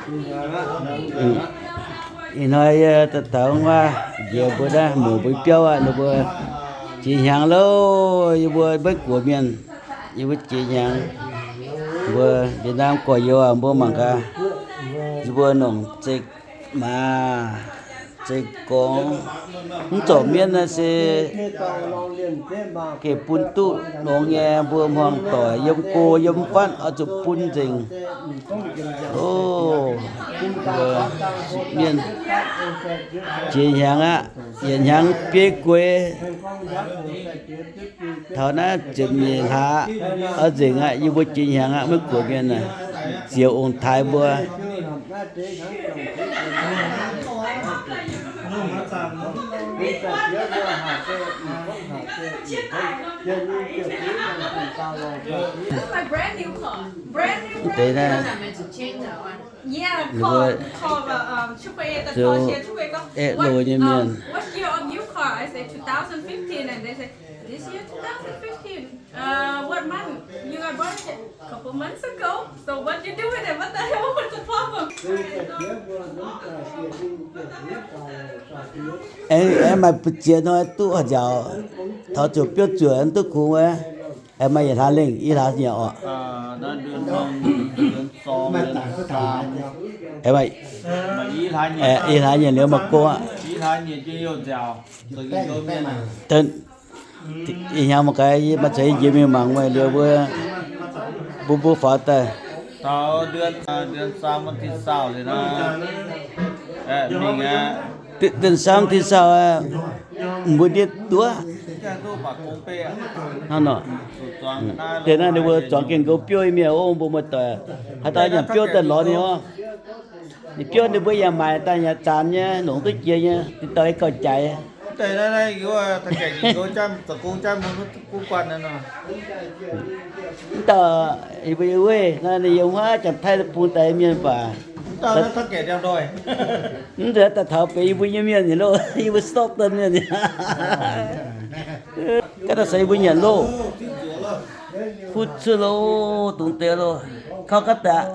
Ih hnoi yie daaih taux wuov njiec mbuo naaiv, muoc mbuo biauv aqv, ninh mbuo jiex hnyangx loh, yie mbuo Meiv Guoqv mienh, yie mbuo jiex hnyangx, mbuo Việt Nam gorx-youz aac, mbuo mangc gaax, yie mbuo nongc zeiv maaz, zeiv gorngv, mv zorc mienv naaiv se gengh bun duqv longx nyei, mbuo hmuangx doic yiem go yiem fatv oix zuqc bun nzengc. O, mienh jiex hnyangx aqv, yietc hnyangx biei gueix. Taux naaiv ziepc nyeic hlaax oix nzengc aqv, yie mbuo jiex hnyangx aqv, Meiv Guoqv mienh aah, ziouc ong-taaix mbuo. This is my brand new car. Brand new, brand new. Deix naaiv, yeah, call, call, um, triple A, the cashier, triple A, go, aeqv, loz nyei mienh. What's your new car? I say two thousand fifteen, and they say, this year two thousand fifteen. Uh, what month you got bought it? Couple months ago. So what you do with it? What the hell? What's the problem? Aengx, aengx maaih ziex hnoi duqv haaix nziaauc, taux ziouc biouv zuoqc duqv kungx wuov. Aengx maaih yietc hlaax lengh, i hlaax nyiec orqc? Aengx maaih, i hlaax nyiec liuz maaih go aqv. Ih hnoi mangc gaax, maaih ceix njiec mingh mangc meih liuz mbuo, mbuo, mbuo faaux daaih. Dien saam tin sauh, mbuo ndiev duqv. Hnangv nor, deix naaiv ninh mbuo zuangx gengh nqox biouv mienh ov, mbuo muoz-doic. Haaix dauh nyanc biouv daaih lorz ninh oc. Ninh biouv ninh mbuo yaac maaic daaih yaac zanc nyei, longc duqv jiex nyei, deix dauh gauh jaaix. Mv dauh, yie mbuo, yie mbuo, naaiv ninh yiem huaav Janx-Taiv bung daaih mienh baac, mv nzunc daaih taux benx yie mbuo nyei mienh loh, yie mbuo stop daaih mienh. Gaav daaih se yie mbuo nyanc loh, fuqv cuotv loh, dungx deix loh, kaux gaav daaih.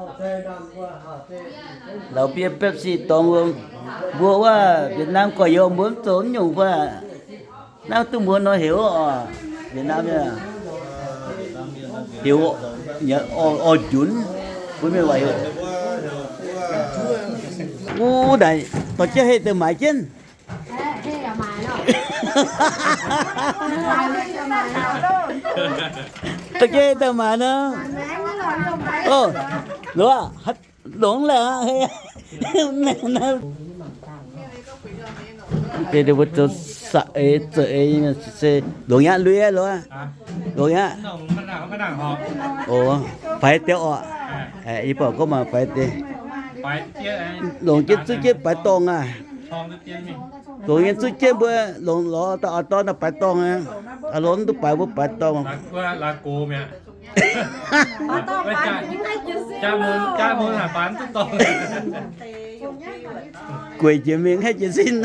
Lorz bier Pepsi dorngx wuom, mbuo wuov Việt Nam gorx-youz mbuo mv zoux mv nyungc fai? Naaiv duqv mbuo nor heuc oc, Việt Nam nyei. Heuc orv njunc, mbuo mienh waac heuc. Wuov naaic dorh jienv heh deix maaiz jienv. Dorh jienv heh deix maaiz nor. Loz, longx laengz aqv. Deix mbuo zoux sa'eix za'eix se longx nyei, lui aqv loz. Longx nyei. O, faix deix orqc. Yie buatc gorngv maaih faix deix. Longx jienv zuqv jienv faix dorngh aqv. Longx nyei zuqv jienv mbuo longx lorz daaih oix dorn daaih faix dorngh aqv. Lorz mv duqv faix mbuo faix dorngh. Gueic jiex mingh haih jiez sin.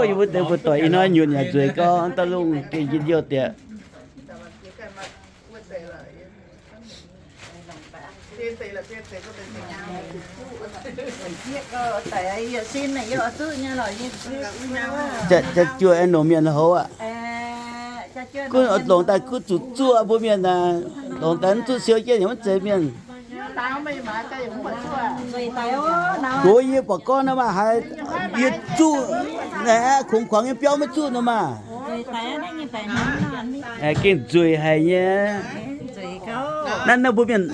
Yie mbuo deix mbuo doic ih hnoi nyunc yaac nzueic gau, daaih lungh gengh njien-youh dieqc. Jaax juoh aengx longc mienh houx aqv. Gunv longc daaih gunv zuqc zuoqv mbuo mienh aac, longc daaih mv zuqv siou jienv yaac maiv zeiz mienh. Gox yie buatc gorngv nor maah, haiz yie zuqv, kungx kuangx nyei biauv maiv zuqv nor maah. Gengh nzueic haic nyei. Naaiv, naaiv mbuo mienh,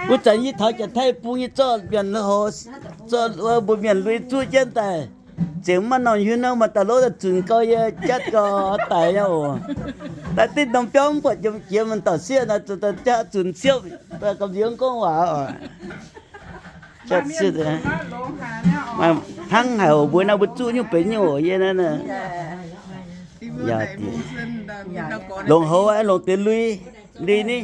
wuov zanc yie taux Janx-Taiv bung yie zorqv mienh houx, zorqv wuov mbuo mienh lui zuqv jienv daaih, zengc maiv norm hiuv nor maaih daaih lov daaih zunc gau yie jatv gau daic nyei oc. Daaih div norm biauv mv buatc jiex, jiex mienh dauh sieqv naaic zuqc daaih jatv zunc siepv, daaih gamh nziex gorngv waac oc. Hnangv haic oc, mbuo naaiv mbuo zuqv nyungc benx nyungc oc, yie naaiv. Longc houx, longc deix lui, lui ni.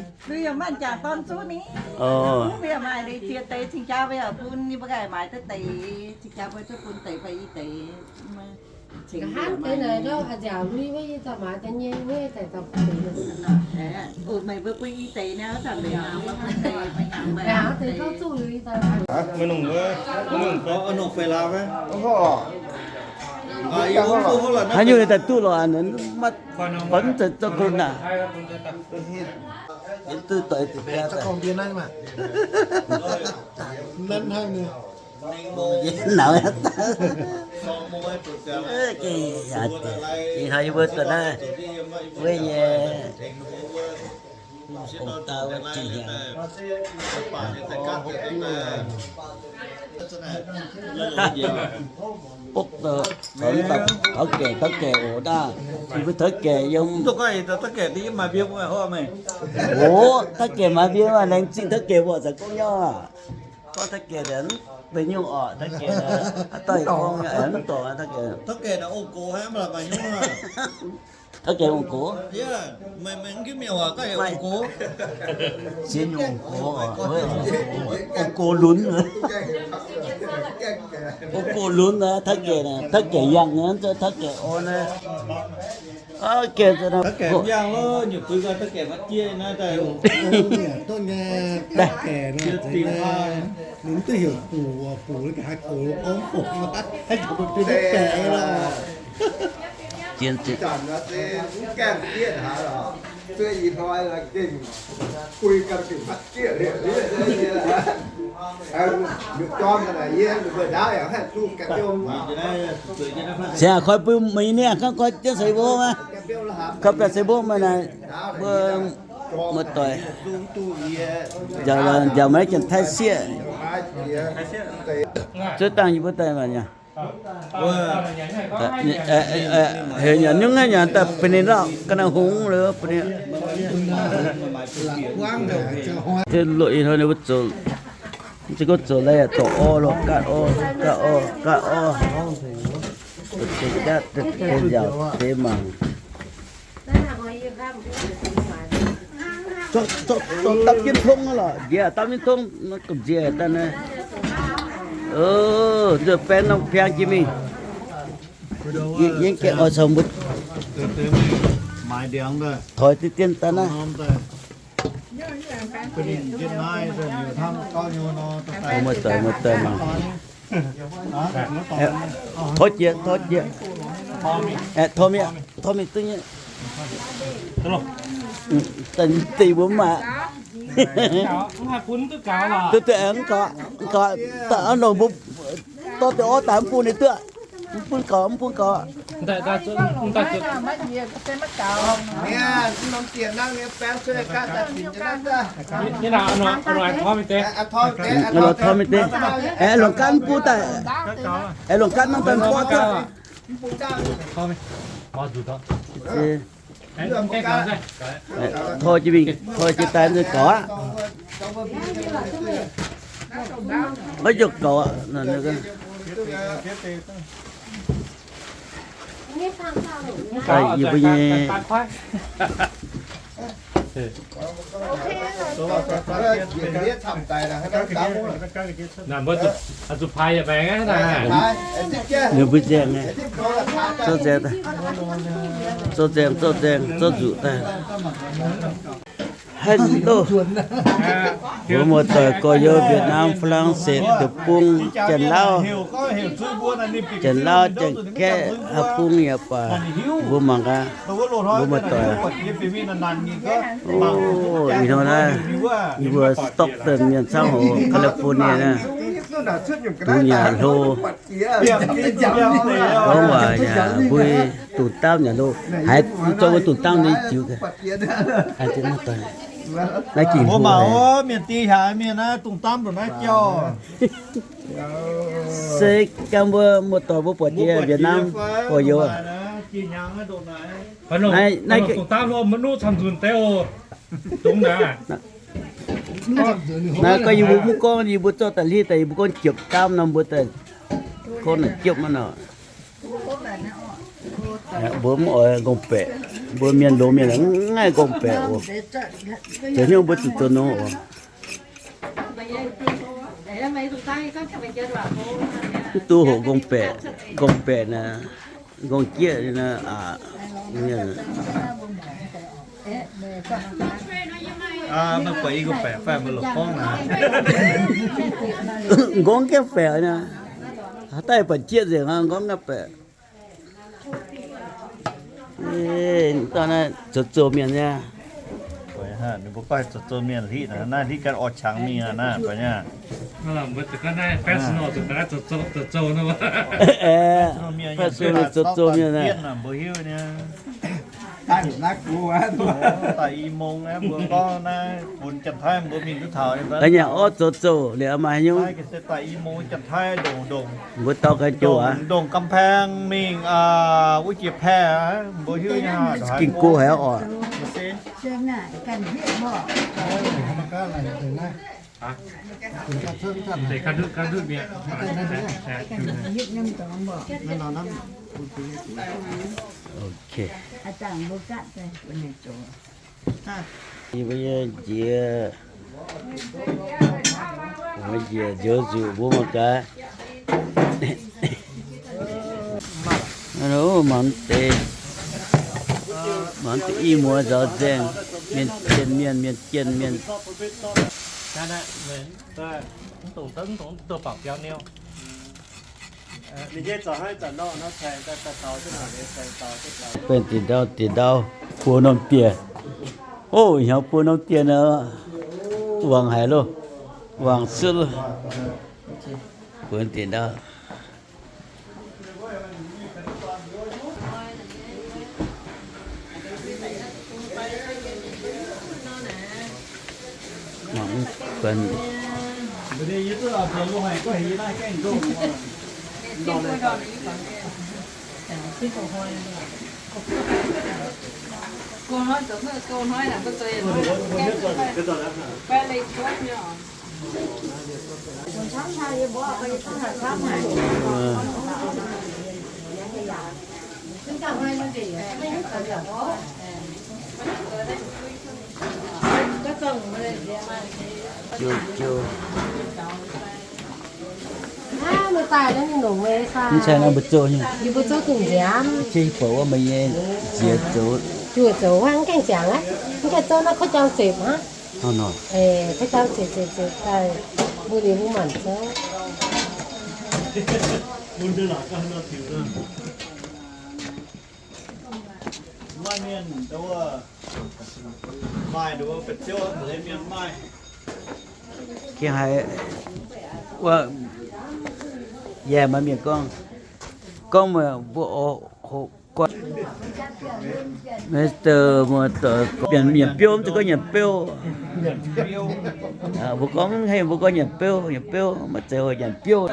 Haaix nyungc daaih duqv lorqc, maiv fai zoux corona. Ih hnoi yie mbuo daaih naaiv wuov nyei. Taux gaeqv, taux gaeqv oc naaiv, yie mbuo taux gaeqv yiem. Oc, taux gaeqv maaih mbienv maah, laengz zingh taux gaeqv mbuo caux gorngv nyei. Gorngv taux gaeqv naaic, mv deix nyungc oc, taux gaeqv naaic, aa, daaih gorngv nyei, mv dorngc taux gaeqv. Taux gaeqv ong-gox. Ziex nyungc ong-gox, ong-gox lunx, ong-gox lunx naaiv, taux gaeqv naaic, taux gaeqv yangh naaiv, taux gaeqv orn naaiv. Se koi bun meih nyei niaa, koi jienv seix mbuo maiv, koi bieqc seix mbuo meih naaic, mbuo muoz-doic nziaauc maiv janx-taiv sieqv, zuov dangh yie mbuo daaih maah. Heuc nyanc nyungc naaiv nyanc daaih ba'ninh lauh ga'naaiv hungx loh ba'ninh. Loz-ih hnoi ninh mbuo zoux, se gorngv zoux lai yaac dorh orv loh, gaatv orv, gaatv orv, gaatv orv. Deix jaav deix nziaauc deix mangc. Zorqv dapv jienv tongv lorqc, nziex dapv jienv tongv, gomh nziex daaih naaiv. Nzuih baeng norm biangh jiex mingh. Yie gaengh oix caux mbuo toi deix dien daaih naaiv. Muoz-doic, muoz-doic mangc. Tor jiex, tor jiex. Tor mingh, tor mingh duqv nyei. Daaih mbuo mv maaih. Duqv duqv aengx mv gaux, mv gaux, daaih a'longc mbuo dorh deix orv daaih mv bun ninh duqv. Mv bun gaux, mv bun gaux. Aengx longc gaatv mv bun daaih. Aengx longc gaatv mv bun daaih. Tor jienv mingh, tor jienv daaih nzunc gaux aqv. Maiv jouh gaux aqv. Yie mbuo nyei ninh mbuo nzaeng, zorqv nzaeng, zorqv nzaeng, zorqv nzuqc daaih. Hello, mbuo muoz-doic gorx-youz Việt Nam, France, deic-bung, Janx-Lauv, Janx-Lauv, Janx-Kaeqv, Haaix bung yaac baac, mbuo mangc gaax, mbuo muoz-doic. Ih hnoi naaiv yie mbuo Stockton mienh camv hoc, California naaiv, dungx nyanc hlo. Gorngv waac yaac mbui, dungx daamv nyanc hlo. Haiz zorqv wuov dungx daamv nyei ziux. Naaiv ging hlo. Mbuo mangc mienh ding haic, mienh naaiv dungx daamv ndongc naaiv jauv. Se gan mbuo muoz-doic mbuo buatc jiex Việt Nam gorx-youz. Naaiv, naaiv, naaiv gorngv yie mbuo mv gorngv, yie mbuo zorqv daaih hliev daaih, yie mbuo gorngv jiepc daamv nor, mbuo daaih gorngv naaic jiepc maiv nor. Mbuo mv oix nqongh baeqc, mbuo mienh loz mienh mv ngaih nqongh baeqc oc. Zoux hnyouv mbuo zuqc zoux nor oc. Mv duqv hoqc nqongh baeqc, nqongh baeqc naaic. Nqorngv jieqv nor, aa, mienh. Nqorngv jieqv baeqc nor, haaix daaih buatc jieqv nzengc, nqorngv jieqv baeqc. Dauh naaiv zoux zoux mienh nyei. Ninh mbuo gorngv zoux zoux mienh hlitv naaiv, hlitv ganh orv qangx mingh naaiv, buatc nyei. Zoux zoux mienh naaiv. Daaih i mong naaiv mbuo gorngv naaiv funx Janx-Taiv mbuo mingh duqv taux. Nyanc orv zoux zoux liuz maaih nyungc. Daaih i mong Janx-Taiv ndongc ndongc. Mbuo dau ga'joux aqv. Ndongc กำแพง mingh, wuov jiex paeqv, mbuo hiuv nyei. Ging go haic oc. Ok. Yie mbuo nyei nziez, nziez nziouv nzuqc mbuo mangc gaax. Mangc deix, mangc deix i muoz nzaaux nzaeng, mienh jienh mienh, mienh jienh mienh. Benx diuc ndau, diuc ndau, buo norm dieh. Ov, hnyangx buo norm dieh nor, wangc haic loh, wangc cuotv loh. Buonv diuc ndau. Mangc buonv. Mv cai naaiv mbuo zoux nyei. Yie mbuo zoux dungh nziaamv. Jiex buatc wuov meih nyei nziez zoux. Juoh zoux wuov, mv gaengh ziangx aqv. Mv gaengh zoux naaiv kouv jang zepc hnangv. Kouv jang zepc zepc zepc daaih, mbuo liuz mbuo maanc zoux. King haiz wuov, yaac maaih mienh gorngv, gorngv meih mbuo oix hoqc guanh. Maiv deix mbuo gorngv nyanc biouv, mv zeiz gorngv nyanc biouv. Mbuo gorngv hei, mbuo gorngv nyanc biouv, nyanc biouv, maiv zeiz nyanc biouv.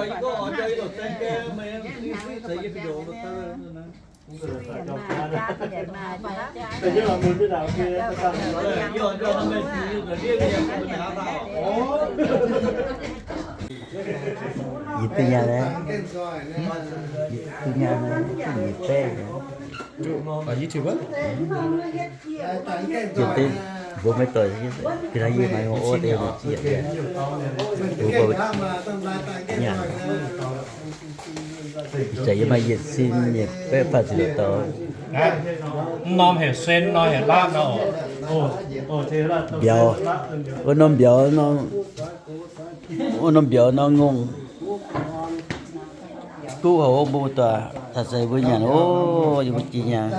Yie duqv nyaanh, yie duqv nyaanh, yie baeqv. Mbuo maiv doic, yie naaiv yie maaih o deix ziec, mbuo nyaanh. Ih zanc yie maaih yietc cin nyei baeqv faah ziepc douz. Norm heuc sen, norm heuc laatv nor. Mbiauz, wuov norm mbiauz norm, wuov norm mbiauz norm ngongh. Duqv haic, mbuo doic taux seix mbuo nyanc, o, yie mbuo jiex hnyangx.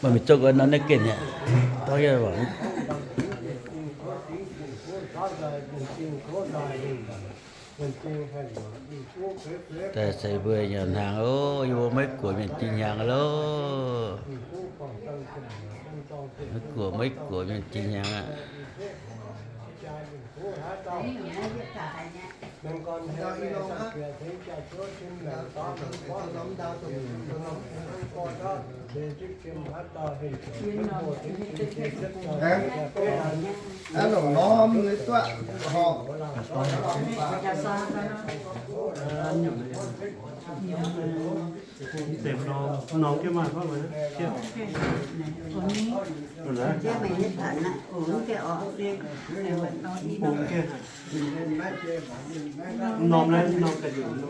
Maaih mienh zouv nor naaiv gengh aqv. Taux yie, daaih seix mbuo nyanc hnaangx oc. Yie mbuo maiv guoqv mienh jiex hnyangx loh. Maiv guoqv, maiv guoqv mienh jiex hnyangx aqv. Hnangv nor norm nyei duqv horpc. Norm jienv maaih gorngv, norm naaiv norm ga'hnyuoc, norm ga'hnyuoc.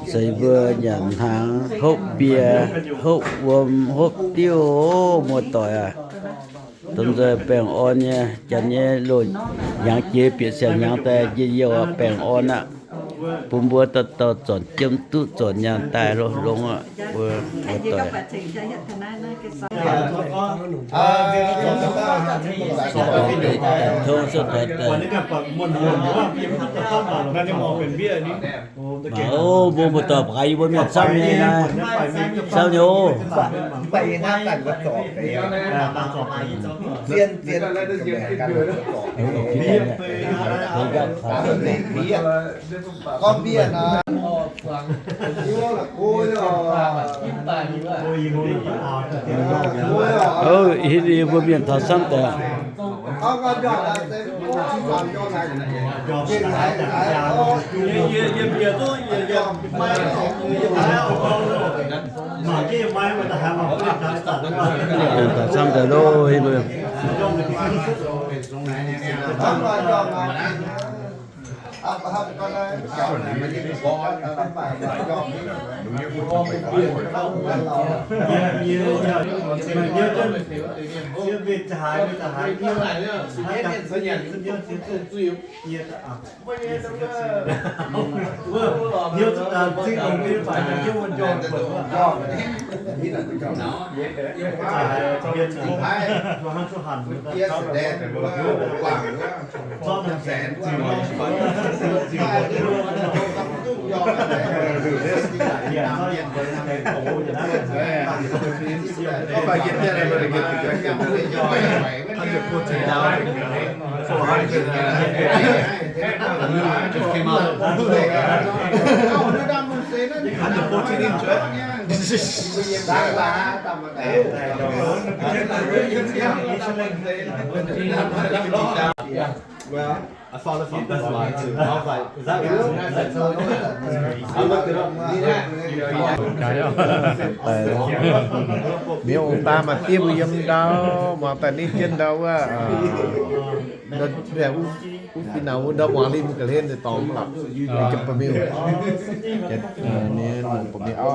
Zeiz mbuo nyanc hnaangx hopv mbie, hopv wuom, hopv diuv, muoz-doic aac. Domh nzoih baengh orn nyei, janx nyei loz-hnyangx jiex bieqc siang-hnyangx daaih njien youh baengh orn aqv. Bun mbuo dauh dauh zornc jiem duqv zornc nyaanh daaih longx aqv. Mbuo muoz-doic. Mangc o, mbuo muoz-doic baaix yie mbuo mienh camv nyei naaiv, camv nyei o. Hitv yie mbuo mienh taux camv daaih. Taux camv daaih loh, hitv mbuo. Hundred fourteen inch, right? Well, I found it from, that's why too. I was like, is that real? I looked it up. Mienh ong-baa maaih diev mbuo yiem ndau, muangx daaih ninh jienv ndau wuov, wuov fin-nangx wuov ndau muangx linh ga'hlen deix dorngx lorqc. Ninh jaa ba'miuh, ninh muangx ba'miuh auv.